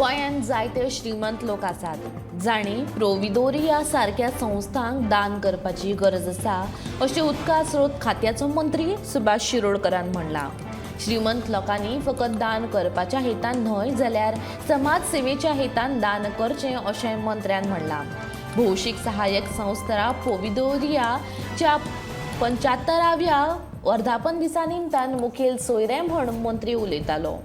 गोंयांत जायते श्रीमंत लोक आसात जांणी प्रोविदोरिया सारक्या संस्थांक दान करपाची गरज आसा अशें उदका स्रोत खात्याचो मंत्री सुभाष शिरोडकरान म्हणलां. श्रीमंत लोकांनी फकत दान करपाच्या हेतान न्हय जाल्यार समाज सेवेच्या हेतान दान करचें अशें मंत्र्यान म्हणलां. भौशीक सहाय्यक संस्था प्रोविदोरियाच्या 75व्या वर्धापन दिसा निमतान मुखेल सोयरे म्हूण मंत्री उलयतालो.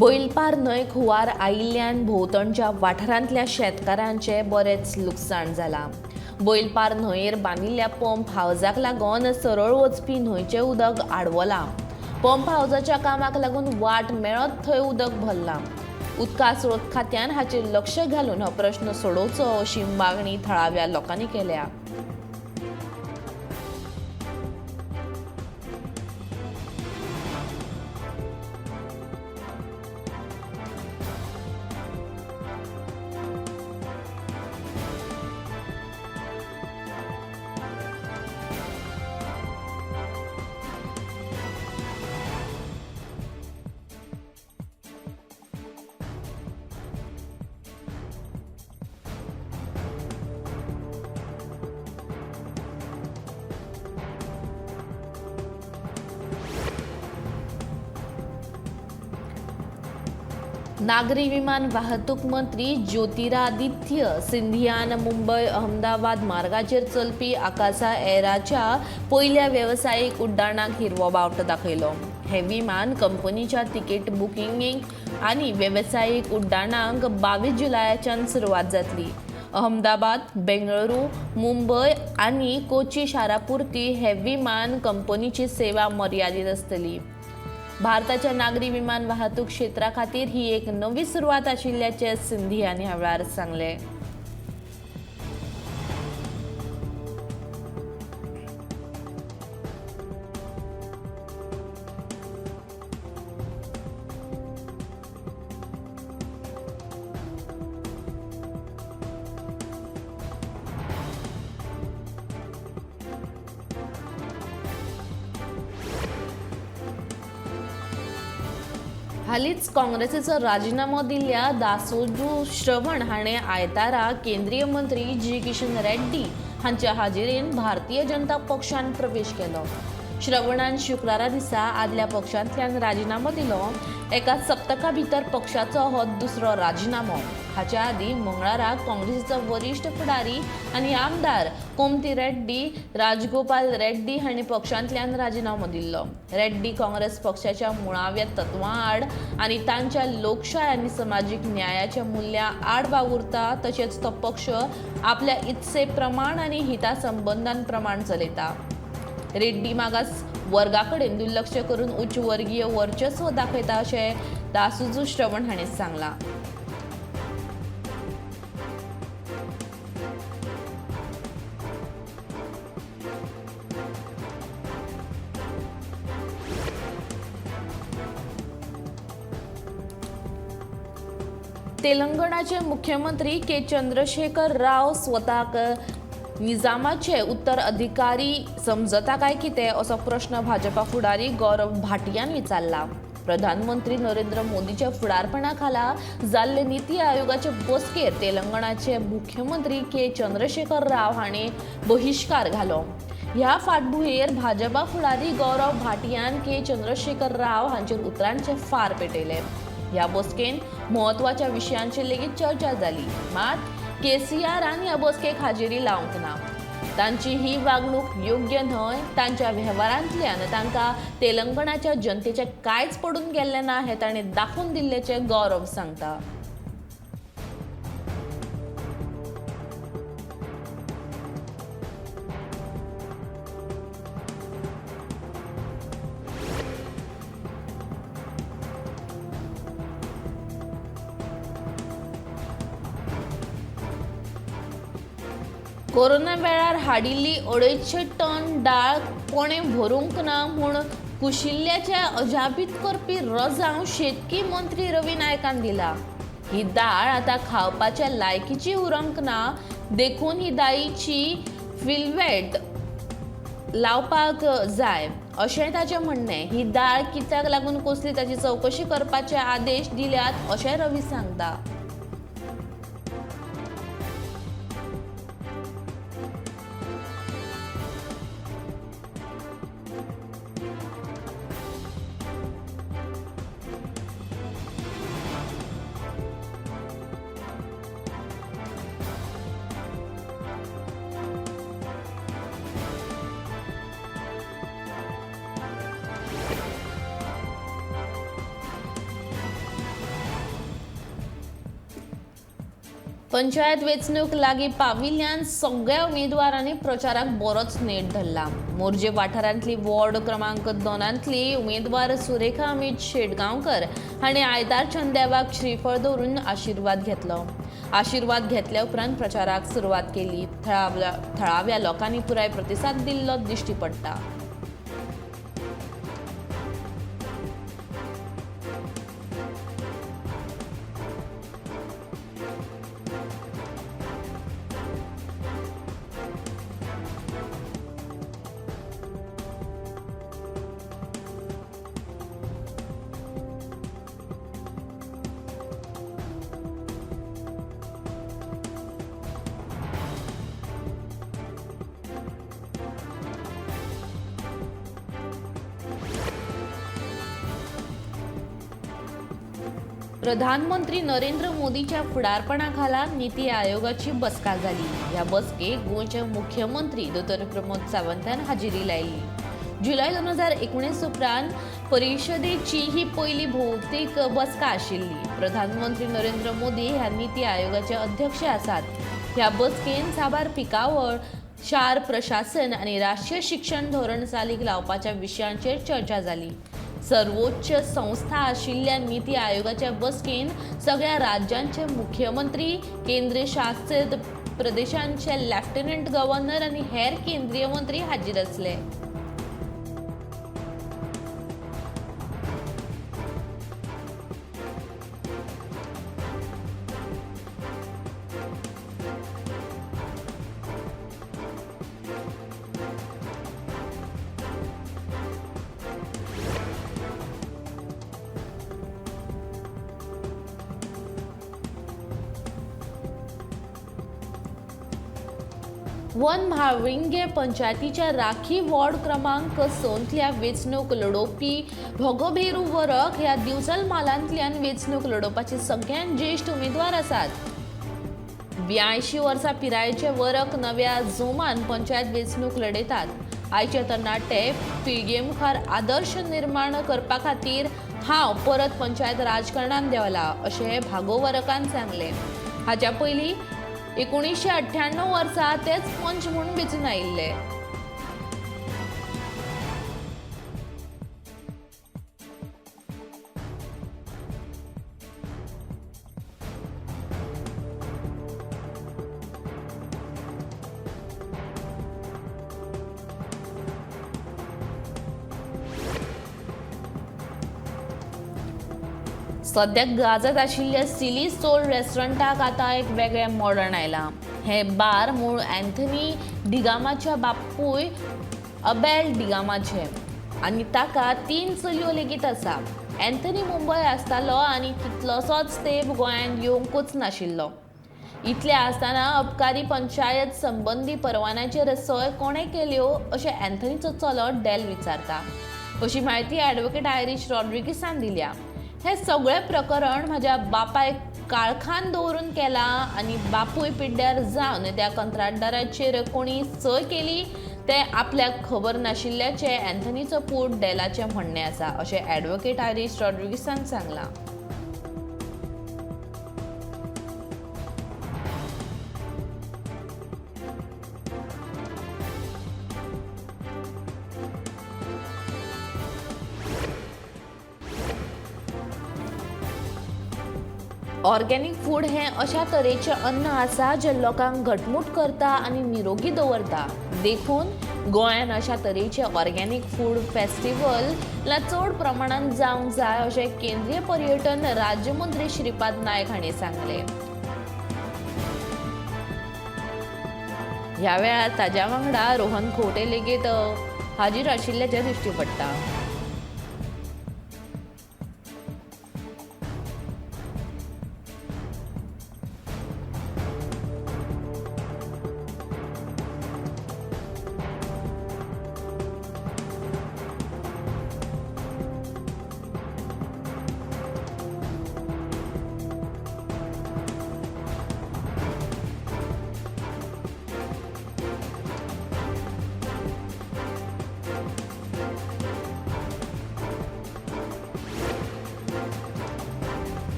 बैलपार न्हंयक हुंवार आयिल्ल्यान भोंवतणच्या वाठारांतल्या शेतकारांचें बरेंच लुकसाण जालां. बैलपार न्हंयेर बांदिल्ल्या पंप हावजाक लागून सरळ वचपी न्हंयचें उदक आडवलां. पंप हावजाच्या कामाक लागून वाट मेळत थंय उदक भरलां. उदका स्रोत खात्यान हाचेर लक्ष घालून हो प्रश्न सोडोवचो अशी मागणी थळाव्या लोकांनी केल्या. नागरी विमान वाहतूक मंत्री ज्योतिरादित्य सिंधियान मुंबय अहमदाबाद मार्गाचेर चलपी आकासा एराच्या पयल्या वेवसायीक उड्डाणाक हिरवो बावटो दाखयलो. हे विमान कंपनीच्या तिकेट बुकिंगेक आनी वेवसायीक उड्डाणांक 22 जुलयाच्यान सुरवात जातली. अहमदाबाद, बेंगळुरू, मुंबय आनी कोची शारा पुरती हे विमान कंपनीची सेवा मर्यादीत आसतली. भारताच्या नागरी विमान वाहतूक क्षेत्रा खातीर ही एक नवी सुरवात आशिल्ल्याचें सिंधियान ह्या वेळार सांगलें. हालींच काँग्रेसीचो राजिनामो दिल्ल्या दासोजू श्रवण हाणें आयतारा केंद्रीय मंत्री जी किशन रेड्डी हांच्या हाजेरीन भारतीय जनता पक्षान प्रवेश केलो. श्रवणान शुक्रारा दिसा आदल्या पक्षांतल्यान राजिनामो दिलो. एका सप्तका भितर पक्षाचो हो दुसरो राजिनामो. हाच्या आदीं मंगळारा काँग्रेसीचो वरिश्ठ फुडारी आनी आमदार कोमती रेड्डी राजगोपाल रेड्डी हांणी पक्षांतल्यान राजिनामो दिल्लो. रेड्डी काँग्रेस पक्षाच्या मुळाव्या तत्वां आड आनी तांच्या लोकशाय आनी समाजीक न्यायाच्या मुल्यां आड वावुरता, तशेंच तो पक्ष आपल्या इत्से प्रमाण आनी हिता संबंदां प्रमाण चलयता. रेड्डी मागास वर्गा कडेन दुर्लक्ष करून उच्च वर्गीय वर्चस्व दाखयता अशें दासुजू श्रवण हांणी सांगलां. तेलंगणाचे मुख्यमंत्री के चंद्रशेखर राव स्वताक निजामाचे उत्तराधिकारी समजता काय कितें असो प्रश्न भाजपा फुडारी गौरव भाटियान विचारला. प्रधानमंत्री नरेंद्र मोदीच्या फुडारपणा खाला जाल्ले नीती आयोगाचे बसकेर तेलंगणाचे मुख्यमंत्री के चंद्रशेखर राव हांणी बहिश्कार घालो. ह्या फाटभुंयेर भाजपा फुडारी गौरव भाटियान के चंद्रशेखर राव हांचेर उतरांचे फार पेटयले. ह्या बसकेन म्हत्वाच्या विशयांचेर लेगीत चर्चा जाली, मात केसीआरान ह्या बसकेक हाजेरी लावंक ना. तांची ही वागणूक योग्य न्हय. तांच्या वेव्हारांतल्यान तांकां तेलंगणाच्या जनतेचें कांयच पडून गेल्लें ना हें ताणें दाखोवन दिल्ल्याचें गौरव सांगता. कोरोना वेळार हाडिल्ली 250 टन डाळ कोणें भरूंक ना म्हूण कुशिल्ल्याचें अजापीत करपी रजांव शेतकी मंत्री रवी नायकान दिला. ही दाळ आतां खावपाच्या लायकीची उरूंक ना, देखून ही दाळीची फिलवेट लावपाक जाय अशें ताचें म्हणणें. ही दाळ कित्याक लागून कोसली ताची चवकशी करपाचे आदेश दिल्यात अशें रवी सांगता. पंचायत वेंचणूक लागीं पाविल्ल्यान सगळ्या उमेदवारांनी प्रचाराक बरोच नेट धरला. मोरजे वाठारांतली वॉर्ड क्रमांक 2 उमेदवार सुरेखा अमित शेटगांवकर हांणी आयतार चंदेवाक श्रीफळ दवरून आशिर्वाद घेतलो. आशिर्वाद घेतल्या उपरांत प्रचाराक सुरवात केली. थळाव्या लोकांनी पुराय प्रतिसाद दिल्लो दिश्टी पडटा. प्रधानमंत्री नरेंद्र मोदीच्या फुडारपणाखाला नीती आयोगाची बसका जाली. ह्या बसकेक गोंयचे मुख्यमंत्री दोतोर प्रमोद सावंतान हाजेरी लायली. जुलय 2019 उपरांत परिशदेची ही पयली भौतीक बसका आशिल्ली. प्रधानमंत्री नरेंद्र मोदी ह्या नीती आयोगाचे अध्यक्ष आसात. ह्या बसकेन साबार पिकावळ, शार प्रशासन आनी राष्ट्रीय शिक्षण धोरण चालीक लावपाच्या विशयांचेर चर्चा जाली. सर्वोच्च संस्था आशिल्ल्या नीती आयोगाच्या बसकेन सगळ्या राज्यांचे मुख्यमंत्री, केंद्र शासित प्रदेशांचे लेफ्टनंट गव्हर्नर आनी हेर केंद्रीय मंत्री हाजीर आसले. वन म्हाळविंगे पंचायतीच्या राखी वॉर्ड क्रमांक 6 वेंचणूक लडोवपी भोगोभेरू वरक ह्या दिवचल म्हालांतल्यान वेंचणूक लडोवपाचे सगळ्यांत ज्येश्ठ उमेदवार आसात. 82 वर्सां पिरायेचे वरक नव्या जोमान पंचायत वेंचणूक लडयतात. आयचे तरणाटे पिळगे मुखार आदर्श निर्माण करपा खातीर हांव परत पंचायत राजकारणांत देंवला अशें भागो वरकान सांगलें. हाच्या पयलीं 1998 वर्सा तेच पंच म्हूण वेंचून आयिल्ले. सद्याक गाजत आशिल्ल्या सिली सोल रेस्टॉरंटाक आतां एक वेगळें मॉडर्न आयलां. हें बार मूळ अँथनी डिगामाच्या बापूय अबेल डिगामाचें आनी ताका 3 चलयो लेगीत आसा. अँथनी मुंबय आसतालो आनी कितलोसोच तेंप गोंयांत येवंकूच नाशिल्लो. इतलें आसतना अबकारी पंचायत संबंदी परवान्याचेर सय कोणें केल्यो अशें अँथनीचो चलो डॅल विचारता अशी म्हायती ॲडव्होकेट आयरीश रॉड्रिगीसान दिल्या. हें सगळें प्रकरण म्हज्या बापायक काळखान दवरून केलां आनी बापूय पिड्ड्यार जावन त्या कंत्राटदाराचेर कोणी सय केली तें आपल्याक खबर नाशिल्ल्याचें अँथनीचो पूत डॅलाचें म्हणणें आसा अशें ॲडव्होकेट आयरीश रॉड्रिगीसान सांगलां. ऑर्गेनिक फूड हें अशा तरेचें अन्न आसा जें लोकांक घटमूट करता आनी निरोगी दवरता. देखून गोंयान अशा तरेचे ऑर्गेनिक फूड फेस्टिवल ला चड प्रमाणांत जावंक जाय अशें केंद्रीय पर्यटन राज्यमंत्री श्रीपाद नायक हांणी सांगलें. ह्या वेळार ताज्या वांगडा रोहन खंवटे लेगीत हाजीर आशिल्ल्याचें दिश्टी पडटा.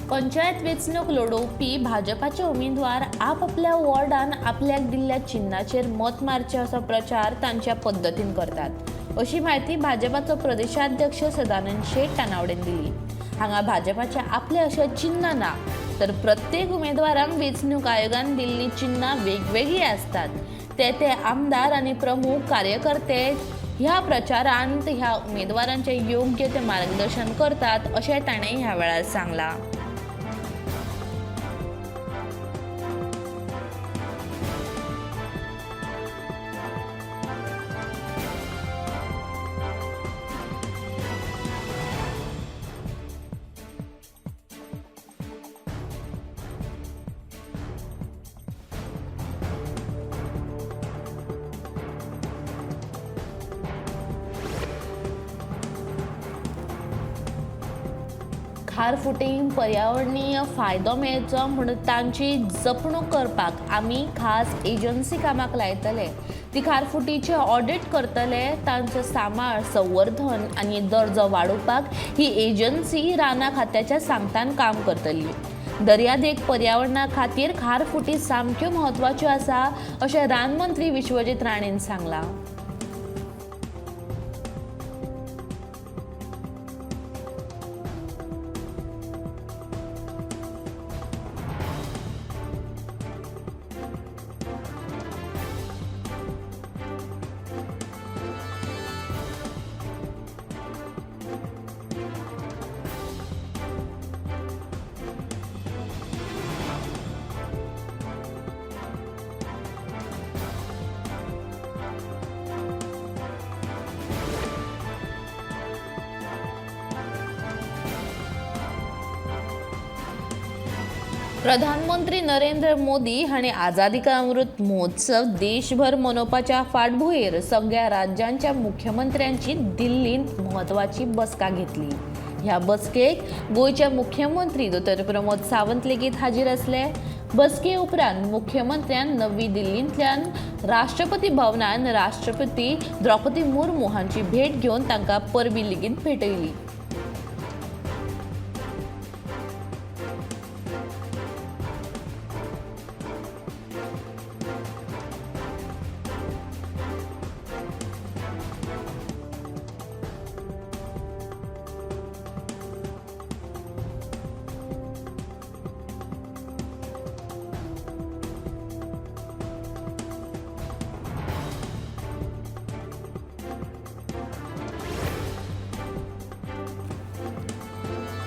पंचायत वेंचणूक लडोवपी भाजपाचे उमेदवार आपआपल्या वॉर्डान आपल्याक दिल्ल्या चिन्नाचेर मत मारचें असो प्रचार तांच्या पद्दतीन करतात अशी म्हायती भाजपाचो प्रदेशाध्यक्ष सदानंद शेट तानावडेन दिली. हांगा भाजपाचे आपले अशें चिन्ह ना तर प्रत्येक उमेदवारांक वेंचणूक आयोगान दिल्ली चिन्नां वेगवेगळीं आसतात. ते ते आमदार आनी प्रमुख कार्यकर्ते ह्या प्रचारांत ह्या उमेदवारांचें योग्य ते मार्गदर्शन करतात अशें ताणें ह्या वेळार सांगलां. खारफुटींक पर्यावरणीय फायदो मेळचो म्हूण तांची जपणूक करपाक आमी खास एजन्सी कामाक लायतले. ती खारफुटीचें ऑडिट करतले. तांचो सांबाळ, संवर्धन आनी दर्जो वाडोवपाक ही एजन्सी रानां खात्याच्या सांगतान काम करतली. दर्यादेग पर्यावरणा खातीर खारफुटी सामक्यो म्हत्वाच्यो आसा अशें रानमंत्री विश्वजीत राणेन सांगलां. प्रधानमंत्री नरेंद्र मोदी हांणी आझादी का अमृत महोत्सव देशभर मनोवपाच्या फाटभुंयेर सगळ्या राज्यांच्या मुख्यमंत्र्यांची दिल्लींत म्हत्वाची बसका घेतली. ह्या बसकेक गोंयचे मुख्यमंत्री दोतोर प्रमोद सावंत लेगीत हाजीर आसले. बसके उपरांत मुख्यमंत्र्यान नवी दिल्लींतल्यान राष्ट्रपती भवनान राष्ट्रपती द्रौपदी मुर्मू हांची भेट घेवन तांकां परबीं लेगीत भेटयली.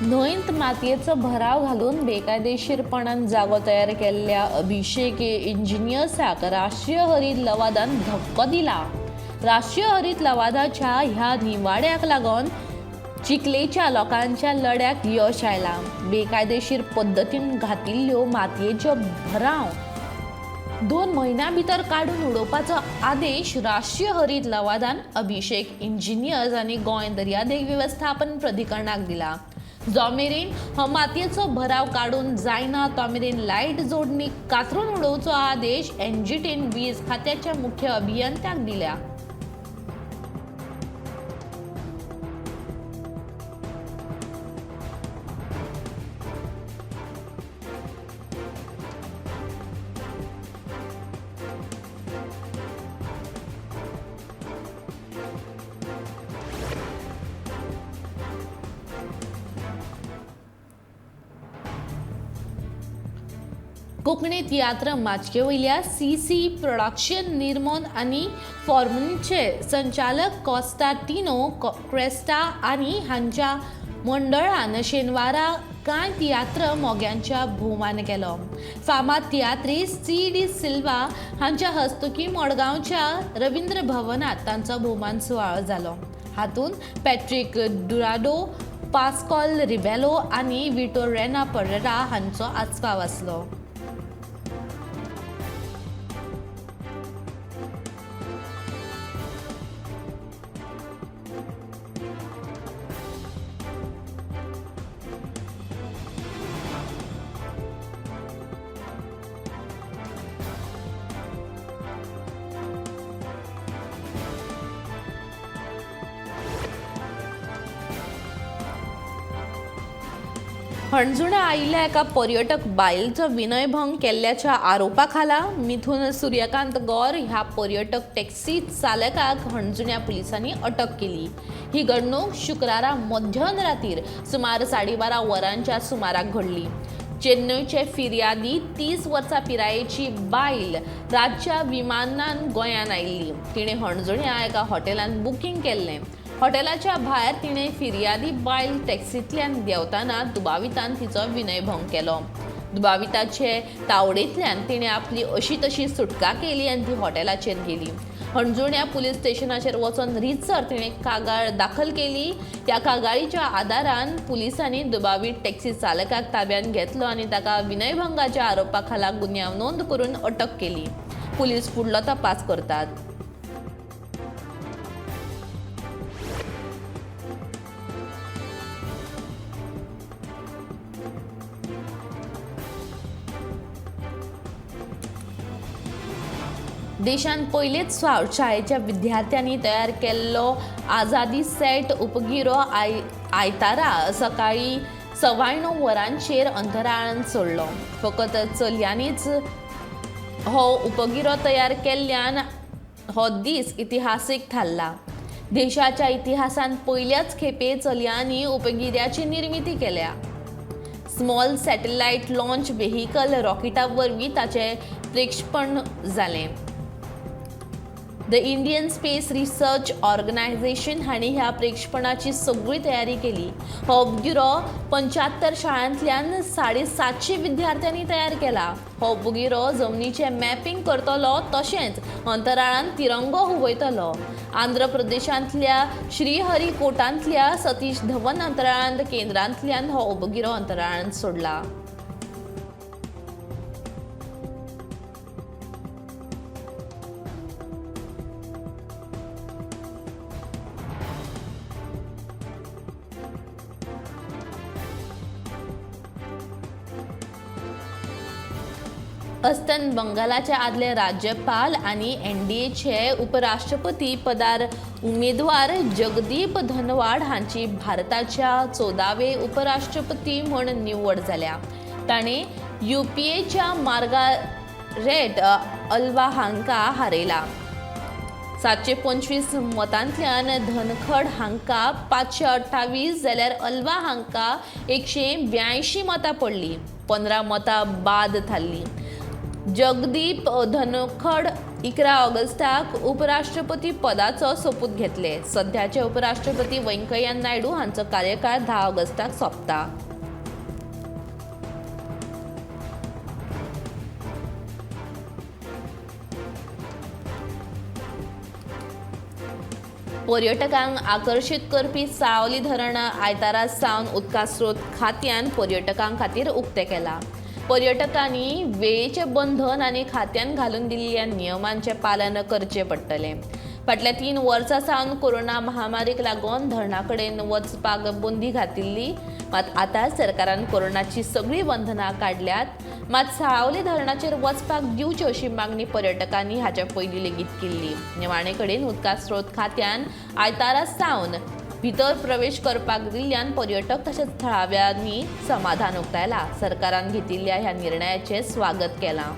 न्हंयंत मातयेचो भराव घालून बेकायदेशीरपणान जागो तयार केल्ल्या अभिषेक इंजिनियर्साक राष्ट्रीय हरीत लवादान धक्को दिला. राष्ट्रीय हरीत लवादाच्या ह्या निवाड्याक लागून चिखलेच्या लोकांच्या लढ्याक यश आयलां. बेकायदेशीर पद्दतीन घातिल्ल्यो मातयेच्यो भराव 2 म्हयन्यां भितर काडून उडोवपाचो आदेश राष्ट्रीय हरीत लवादान अभिषेक इंजिनियर्स आनी गोंय दर्यादेग वेवस्थापन प्राधिकरणाक दिला. जो मेरेन हो मातयेचो भराव काडून जायना तो मेरेन लायट जोडणी कातरून उडोवचो आदेश एनजीटीन वीज खात्याच्या मुख्य अभियंत्याक दिल्या. कोंकणी तियात्र माचये वयल्या सी सी प्रोडक्शन निर्मोन आनी फॉर्मूनचे संचालक कॉस्टाटिनो क्रेस्टा आनी हांच्या मंडळान शेनवारा कांय तियात्र मोग्यांच्या भोवमान केलो. फामाद तियात्रिस्त सी डी सिल्वा हांच्या हस्तुकीं मडगांवच्या रवींद्र भवनांत तांचो भोवमान सुवाळो जालो. हातूंत पॅट्रीक दुराडो, पास्कॉल रिबेलो आनी विटो रेना परेरा हांचो आस्पाव आसलो. हणजुणा आयिल्ल्या एका पर्यटक बायलचो विनयभंग केल्ल्याच्या आरोपा खाला मिथून सूर्यकांत गौर ह्या पर्यटक टॅक्सी चालकाक हणजुण्या पुलिसांनी अटक केली. ही घडणूक शुक्रारा मध्यरातीर सुमार 12:30 वरांच्या सुमाराक घडली. चेन्नयचे फिर्यादी 30 वर्सां पिरायेची बायल रातच्या विमानान गोंयांत आयिल्ली. तिणें हणजुण्या एका हॉटेलांत बुकींग केल्लें. हॉटेलाच्या भायर तिणें फिर्यादी बायल टॅक्सींतल्यान देंवतना दुबावितान तिचो विनयभंग केलो. दुबाविताचे तावडेंतल्यान तिणें आपली अशी तशी सुटका केली आनी ती हॉटेलाचेर गेली. हणजुण्या पुलीस स्टेशनाचेर वचून रितसर तिणें कागाळ दाखल केली. ह्या कागाळीच्या आदारान पुलिसांनी दुबावीत टॅक्सी चालकाक ताब्यांत घेतलो आनी ताका विनयभंगाच्या आरोपा खाला गुन्यांव नोंद करून अटक केली. पुलीस फुडलो तपास करतात. देशांत पयलेच फावट शाळेच्या विद्यार्थ्यांनी तयार केल्लो आझादी सेट उपगिरो आयतारा सकाळीं 9:15 वरांचेर अंतराळांत सोडलो. फकत चलयांनीच हो उपगिरो तयार केल्ल्यान हो दीस इतिहासीक थारला. देशाच्या इतिहासांत पयल्याच खेपे चलयांनी उपगिऱ्याची निर्मिती केल्या. स्मॉल सॅटेलायट लॉन्च व्हेकल रॉकेटा वरवीं ताचें प्रेक्षपण जालें. The Indian space research organisation हांणी ह्या प्रेक्षपणाची सगळी तयारी केली. हो उपगिरो 75 शाळांतल्यान 750 विद्यार्थ्यांनी तयार केला. हो उपगिरो जमनीचें मॅपिंग करतलो तशेंच अंतराळांत तिरंगो हुबयतलो. आंध्र प्रदेशांतल्या श्रीहरिकोटांतल्या सतीश धवन अंतराळ केंद्रांतल्यान हो उपगिरो अंतराळांत सोडला. अस्तंत बंगालाचे आदले राज्यपाल आनी एनडीएचे उपराष्ट्रपती पदार उमेदवार जगदीप धनवाड हांची भारताच्या 14वे उपराष्ट्रपती म्हूण निवड जाल्या. ताणें युपीएच्या मार्गारेट अल्वा हांकां हारयला. 725 मतांतल्यान धनखड हांकां 528 जाल्यार अल्वा हांकां 182 मतां पडलीं. 15 मतां बाद थारलीं. जगदीप धनखड 11 ऑगस्टाक उपराष्ट्रपती पदाचो सोपूत घेतले. सध्याचे उपराष्ट्रपती व्यंकय्या नायडू हांचो कार्यकाळ 10 ऑगस्टाक सोंपता. पर्यटकांक आकर्शीत करपी सावली धरण आयतारा सावन उदका स्रोत खात्यान पर्यटकां खातीर उक्तें केलां. पर्यटकांनी वेळेचें बंधन आनी खात्यान घालून दिल्ल्या नियमांचें पालन करचें पडटलें. फाटल्या 3 वर्सां सावन कोरोना महामारीक लागून धरणा कडेन वचपाक बंदी घातिल्ली. मात आतां सरकारान कोरोनाची सगळीं बंधनां काडल्यात. मात साळावली धरणाचेर वचपाक दिवची अशी मागणी पर्यटकांनी हाचे पयलीं लेगीत केल्ली. निमाणे कडेन उदका स्रोत खात्यान आयतारा सावन भितर प्रवेश करपाक दिल्ल्यान पर्यटक तशेंच थळाव्यांनी समाधान उक्तायलां. सरकारान घेतिल्ल्या ह्या निर्णयाचें स्वागत केलां.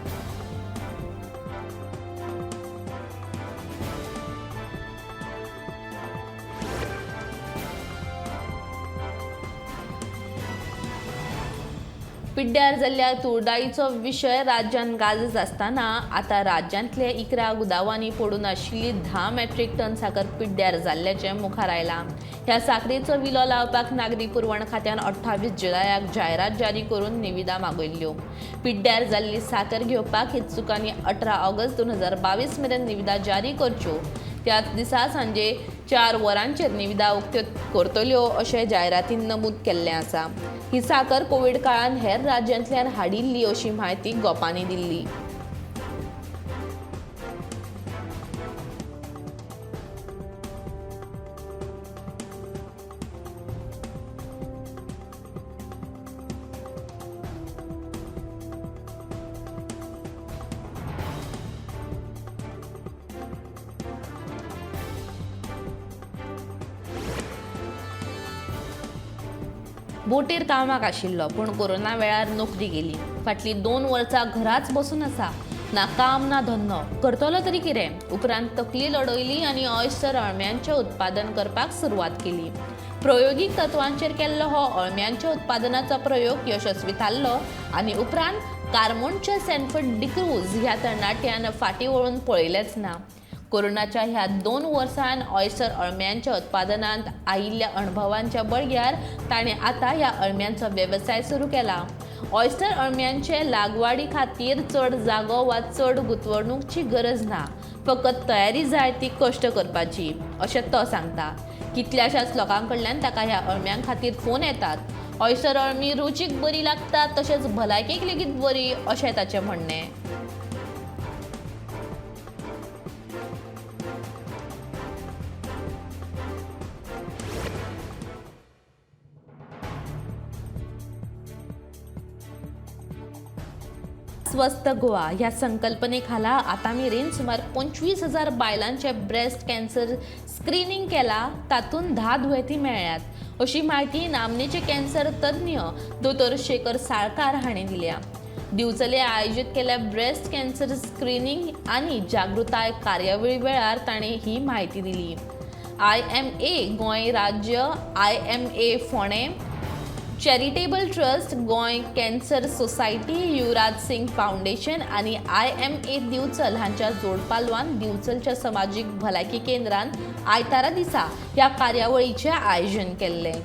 पिड्ड्यार जाल्ल्या तुरडाळीचो विशय राज्यांत गाजत आसतना आतां राज्यांतले 11 गुदावांनी पडून आशिल्ली 10 मेट्रीक टन साकर पिड्ड्यार जाल्ल्याचें मुखार आयलां. ह्या साकरेचो विलो लावपाक नागरी पुरवण खात्यान 28 जुलयाक जायरात जारी करून निविदा मागयल्ल्यो. पिड्ड्यार जाल्ली साकर घेवपाक इत्सुकांनी 18 ऑगस्ट 2022 मेरेन निविदा जारी करच्यो. त्याच दिसा सांजे 4 वरांचेर निविदा उक्त्यो करतल्यो अशें जायरातीन नमूद केल्लें आसा. ही साकर कोवीड काळान हेर राज्यांतल्यान हाडिल्ली अशी म्हायती गोपांनी दिल्ली. बोटीर कामाक आशिल्लो पूण कोरोना वेळार नोकरी गेली. फाटलीं 2 वर्सां घराच बसून आसा. ना काम ना धंदो, करतलो तरी कितें? उपरांत तकली लडयली आनी ऑयस्टर अळम्यांचें उत्पादन करपाक सुरवात केली. प्रयोगीक तत्वांचेर केल्लो हो अळम्यांच्या उत्पादनाचो प्रयोग यशस्वी थारलो आनी उपरांत कारमोणच्या सँडफर्ड डिक्रूज ह्या तरणाट्यान फाटीं वळून पळयलेंच ना. कोरोनाच्या ह्या 2 वर्सांत ऑयस्टर अळम्यांच्या उत्पादनांत आयिल्ल्या अणभवांच्या बळग्यार ताणें आतां ह्या अळम्यांचो वेवसाय सुरू केला. ऑयस्टर अळम्यांचे लागवडी खातीर चड जागो वा चड गुंतवणूकची गरज ना, फकत तयारी जाय ती कश्ट करपाची अशें तो सांगता. कितल्याशाच लोकां कडल्यान ताका ह्या अळम्यां खातीर फोन येतात. ऑयस्टर अळमी रुचीक बरी लागतात तशेंच भलायकेक लेगीत बरी अशें ताचें म्हणणें. स्वस्थ गोवा ह्या संकल्पने खाला आतां मेरेन सुमार 25,000 बायलांचे ब्रेस्ट कॅन्सर स्क्रिनींग केला, तातूंत 10 दुयेंती मेळ्ळ्यात अशी म्हायती नामनेचे कॅन्सर तज्ञ दोतोर शेखर साळकार हांणी दिल्या. दिवचले आयोजीत केल्या ब्रेस्ट कॅन्सर स्क्रिनींग आनी जागृताय कार्यावळी वेळार ताणें ही म्हायती दिली. IMA Goa राज्य, IMA फोंडें, charitable trust, Goa cancer society, Yuvraj Singh foundation आनी IMA Divchal हांच्या जोडपालवान दिवचलच्या समाजीक भलायकी केंद्रान आयतारा दिसा ह्या कार्यावळीचें आयोजन केल्लें.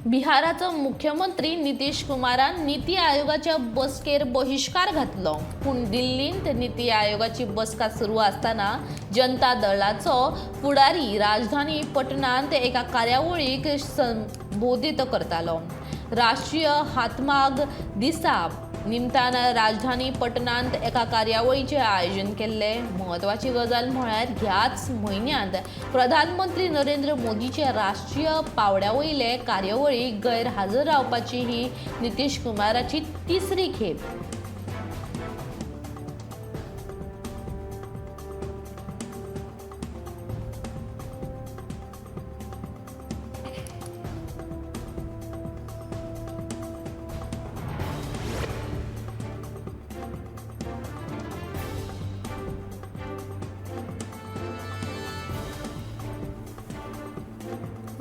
बिहाराचो मुख्यमंत्री नितीश कुमारान नीती आयोगाच्या बसकेर बहिश्कार घातलो. पूण दिल्लींत नीती आयोगाची बसका सुरू आसतना जनता दलाचो फुडारी राजधानी पटनांत एका कार्यावळीक संबोधीत करतालो. राष्ट्रीय हातमाग दिसा निमतान राजधानी पटनांत एका कार्यावळीचें आयोजन केल्लें. म्हत्वाची गजाल म्हळ्यार ह्याच म्हयन्यांत प्रधानमंत्री नरेंद्र मोदीचे राष्ट्रीय पावड्या वयले कार्यावळीक गैरहाजर रावपाची ही नितीश कुमाराची तिसरी खेप.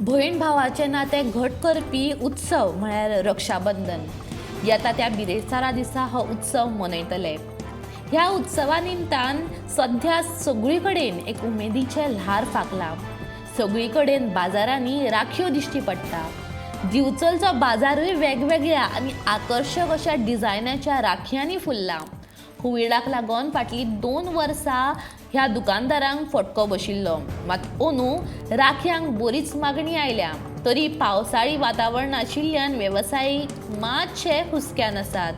भयण भावाचें नातें घट करपी उत्सव म्हळ्यार रक्षाबंधन. येता त्या बिरेस्तारा दिसा हो उत्सव मनयतले. ह्या उत्सवा निमतान सद्या सगळी कडेन एक उमेदीचें ल्हार फांकलां. सगळी कडेन बाजारांनी राखयो दिश्टी पडटा. दिवचलचो बाजारूय वेगवेगळ्या आनी आकर्शक अशा डिझायनाच्या राखयांनी फुल्ला. कोविडाक लागून फाटलीं 2 वर्सां ह्या दुकानदारांक फटको बशिल्लो. मात अंदू राखयांक बरीच मागणी आयल्या. तरी पावसाळी वातावरण आशिल्ल्यान वेवसायीक मातशे हुस्क्यान आसात.